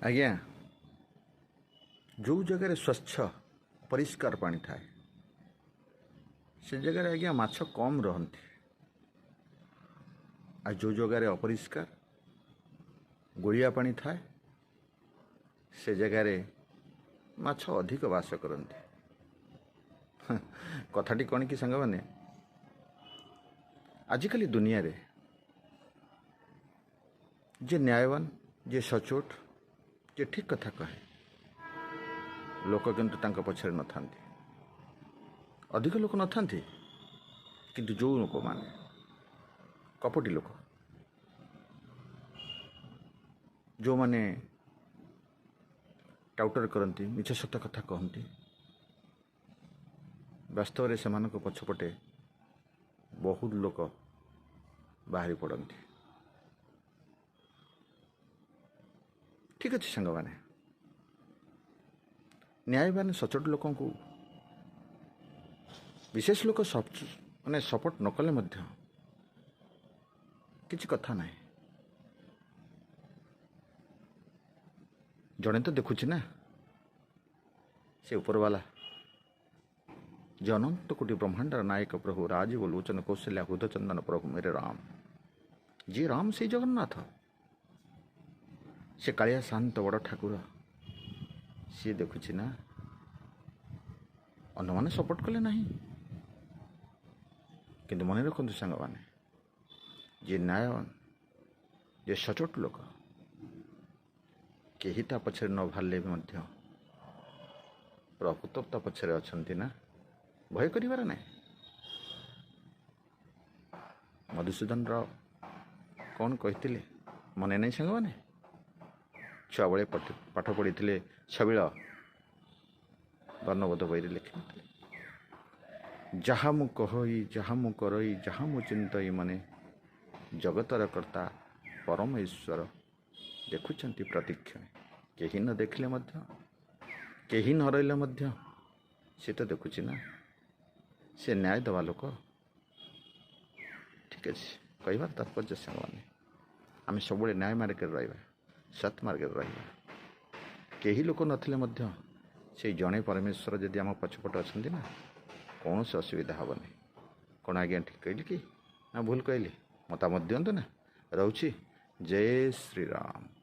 ଆଜ୍ଞା, ଯେଉଁ ଜାଗାରେ ସ୍ୱଚ୍ଛ ପରିଷ୍କାର ପାଣି ଥାଏ ସେ ଜାଗାରେ ଆଜ୍ଞା ମାଛ କମ୍ ରହନ୍ତି, ଆଉ ଯେଉଁ ଜାଗାରେ ଅପରିଷ୍କାର ଗୋଳିଆ ପାଣି ଥାଏ ସେ ଜାଗାରେ ମାଛ ଅଧିକ ବାସ କରନ୍ତି। କଥାଟି କ'ଣ କି ସାଙ୍ଗମାନେ, ଆଜିକାଲି ଦୁନିଆରେ ଯେ ନ୍ୟାୟବାନ, ଯେ ସଚୋଟ, ଯେ ଠିକ୍ କଥା କହେ, ଲୋକ କିନ୍ତୁ ତାଙ୍କ ପଛରେ ନଥାନ୍ତି, ଅଧିକ ଲୋକ ନଥାନ୍ତି। କିନ୍ତୁ ଯେଉଁ ଲୋକମାନେ କପଟି ଲୋକ, ଯେଉଁମାନେ ଟାଉଟର କରନ୍ତି, ମିଛ ସତ କଥା କହନ୍ତି, ବାସ୍ତବରେ ସେମାନଙ୍କ ପଛପଟେ ବହୁତ ଲୋକ ବାହାରି ପଡ଼ନ୍ତି। ଠିକ୍ ଅଛି ସାଙ୍ଗମାନେ, ନ୍ୟାୟବାନ ସଚୋଟ ଲୋକଙ୍କୁ ବିଶେଷ ଲୋକ ମାନେ ସପୋର୍ଟ ନ କଲେ ମଧ୍ୟ କିଛି କଥା ନାହିଁ। ଜଣେ ତ ଦେଖୁଛି ନା, ସେ ଉପରବାଲା, ଯେ ଅନନ୍ତ କୋଟି ବ୍ରହ୍ମାଣ୍ଡର ନାୟକ ପ୍ରଭୁ ରାଜୀବ ଲୋଚନ କୌଶଲ୍ୟା ହୃଦଚନ୍ଦନ ପ୍ରଭୁ ମେରେ ରାମ। ଯିଏ ରାମ ସେଇ ଜଗନ୍ନାଥ, ସେ କାଳିଆ ଶାନ୍ତ ବଡ଼ ଠାକୁର, ସିଏ ଦେଖୁଛି ନା। ଅନ୍ୟମାନେ ସପୋର୍ଟ କଲେ ନାହିଁ, କିନ୍ତୁ ମନେ ରଖନ୍ତୁ ସାଙ୍ଗମାନେ, ଯିଏ ନ୍ୟାୟବାନ, ଯିଏ ସଚୋଟ ଲୋକ, କେହି ତା ପଛରେ ନ ବାହାରିଲେ ବି ମଧ୍ୟ ପ୍ରଭୁ ତ ତା ପଛରେ ଅଛନ୍ତି ନା, ଭୟ କରିବାର ନାହିଁ। ମଧୁସୂଦନ ରାଓ କ'ଣ କହିଥିଲେ ମନେ ନାହିଁ ସାଙ୍ଗମାନେ? ଛୁଆବେଳେ ପାଠ ପଢ଼ିଥିଲେ, ଛବିଳ ବର୍ଣ୍ଣବୋଧ ବହିରେ ଲେଖିନଥିଲେ? ଯାହା ମୁଁ କହଇ, ଯାହା ମୁଁ କରଇ, ଯାହା ମୁଁ ଚିନ୍ତଇ ମନେ, ଜଗତର କର୍ତ୍ତା ପରମ ଈଶ୍ୱର ଦେଖୁଛନ୍ତି ପ୍ରତିକ୍ଷଣେ। କେହି ନ ଦେଖିଲେ ମଧ୍ୟ, କେହି ନ ରହିଲେ ମଧ୍ୟ ସେ ତ ଦେଖୁଛି ନା, ସେ ନ୍ୟାୟ ଦେବା ଲୋକ। ଠିକ୍ ଅଛି, କହିବାର ତାତ୍ପର୍ଯ୍ୟ ସାଙ୍ଗମାନେ, ଆମେ ସବୁବେଳେ ନ୍ୟାୟ ମାର୍ଗରେ ରହିବା, ସତ୍ ମାର୍ଗରେ ରହିବା। କେହି ଲୋକ ନଥିଲେ ମଧ୍ୟ ସେଇ ଜଣେ ପରମେଶ୍ୱର ଯଦି ଆମ ପଛପଟେ ଅଛନ୍ତି ନା, କୌଣସି ଅସୁବିଧା ହେବନି। କ'ଣ ଆଜ୍ଞା ଠିକ୍ କହିଲି କି ନା ଭୁଲ କହିଲି? ମତାମତ ଦିଅନ୍ତୁ ନା। ରହୁଛି, ଜୟ ଶ୍ରୀରାମ।